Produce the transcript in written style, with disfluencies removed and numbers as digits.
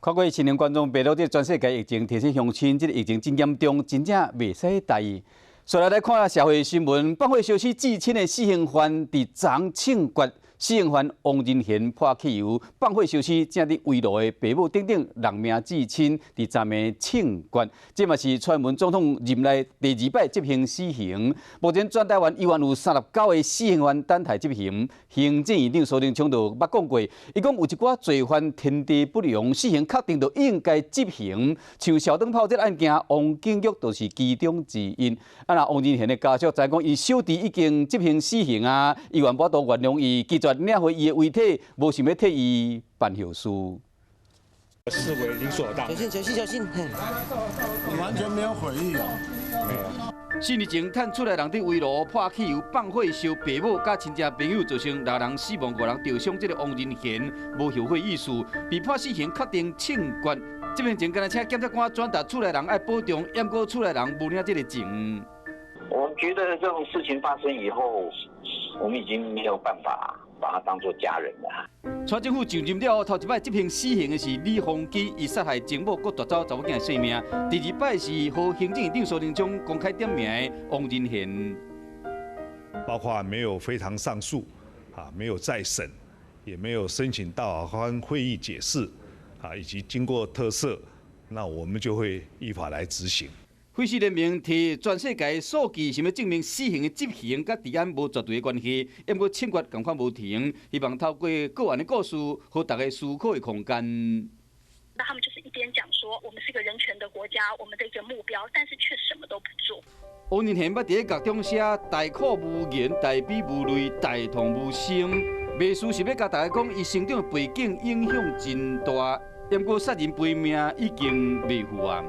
看過青年觀眾白到這全世界疫情，提醒鄉親，這个疫情真嚴重，真正袂使大意。紲來來看下社會新聞，放火燒死至親的死刑犯佇昨槍決。死刑犯王仁賢潑汽油放火燒死正佇圍爐的爸母等等六名至親，佇昨暝槍決。這嘛是蔡英文總統任內第二擺執行死刑。目前全台灣依然有39個死刑犯等待執行。行政院長蘇貞昌就捌講過，伊講有一寡罪犯天地不容，死刑確定就應該執行。像小燈泡這个案件，王景玉就是其中之一。啊，若王仁賢的家屬知講，伊小弟已經執行死刑啊，伊無法度原諒伊，拒絕領回伊的遺體，無想欲替伊辦後事。視為理所當然。小心，小心，小心！你完全沒有悔意啊？沒有。4年前，趁厝內人佇圍爐潑汽油放火燒爸母佮親戚朋友，造成六人死亡、五人著傷。這个王仁賢無後悔意思，被判死刑確定槍決。執行前，敢若請檢察官轉達厝內人愛保重，毋過厝內人無領這个情。我們覺得這種事情發生以後，我們已經沒有辦法把他當作家人了。蔡政府上任了後，頭一擺執行死刑的是李鴻基，伊殺害情母閣奪走查某囝的性命。第二擺是予行政院長蘇貞昌公開點名的王仁賢，包括沒有非常上訴，啊，沒有再審，也沒有申請大法官會議解釋，啊，以及經過特赦，那我們就會依法來執行。廢死聯盟提全世界數據，想欲證明死刑的執行佮治安無絕對的關係，毋過槍決仝款無停，希望透過個案的故事，予大家思考的空間。那他們就是一邊講說我們是一個人權的國家，我們的一個目標，但是卻什麼都不做。王仁賢捌佇咧獄中寫大苦無言，大悲無淚，大痛無聲，袂輸是欲共大家講，伊成長的背景影響真大，毋過殺人賠命已經袂赴啊。